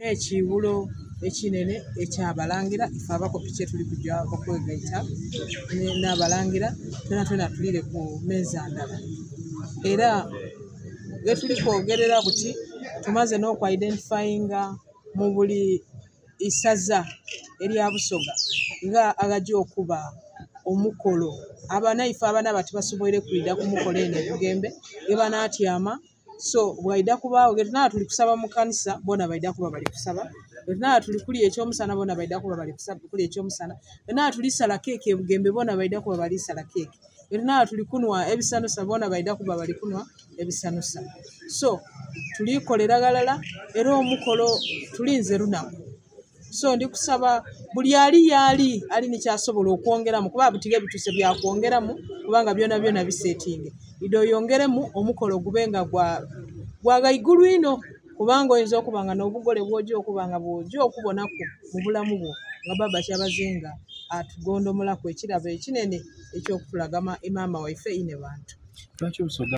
N'ekiiwulo ekinhenhe eky'Abalangira, ife abakopi kyetuli kugya okwegaita n'Abalangira twenatwena tuliire ku meeza ndala. Era ghetuli kwogerera buti tumaze n'okwaidentifayinga mu buli isaza elya Busoga nga aghagya okuba omukolo. Abanaife abanaba tibasoboire kwidha ku mukolo eno e Bugembe ghebanaatyama, so ghaidha kubagho, ghetunaaba tuli kusaba mu kanisa bona baidha kuba bali kusaba, ghetunaaba tuli kulya ekyomusana bona baidha kuba bali kulya ekyomusana, ghetunaaba tuli sala keeki e Bugembe bona baidha kuba bali sala keeki, ghetunaaba tuli kunhwa ebisanusa bona baidha kuba bali kunhwa ebisanusa. So tuli kolera ghalala era omukolo tulinze lunaku. So ndi kusaba buli ali yaali ali ni kyasobola okwongeramu kuba buti ghebituuse bya kwongeramu kubanga byonabyona bisetinge. Idha oyongeremu omukolo gube nga gwa ghaigulu inho kubanga oyinza okuba nga n'obugole bw'ogya okuba nga bw'ogya okubonaku mu bulamu bwo nga Bbaabba Kyabazinga atugondomolaku ekirabo ekinhenhe eky'okutulaga maama waife inhebantu. Lwaki Obusoga.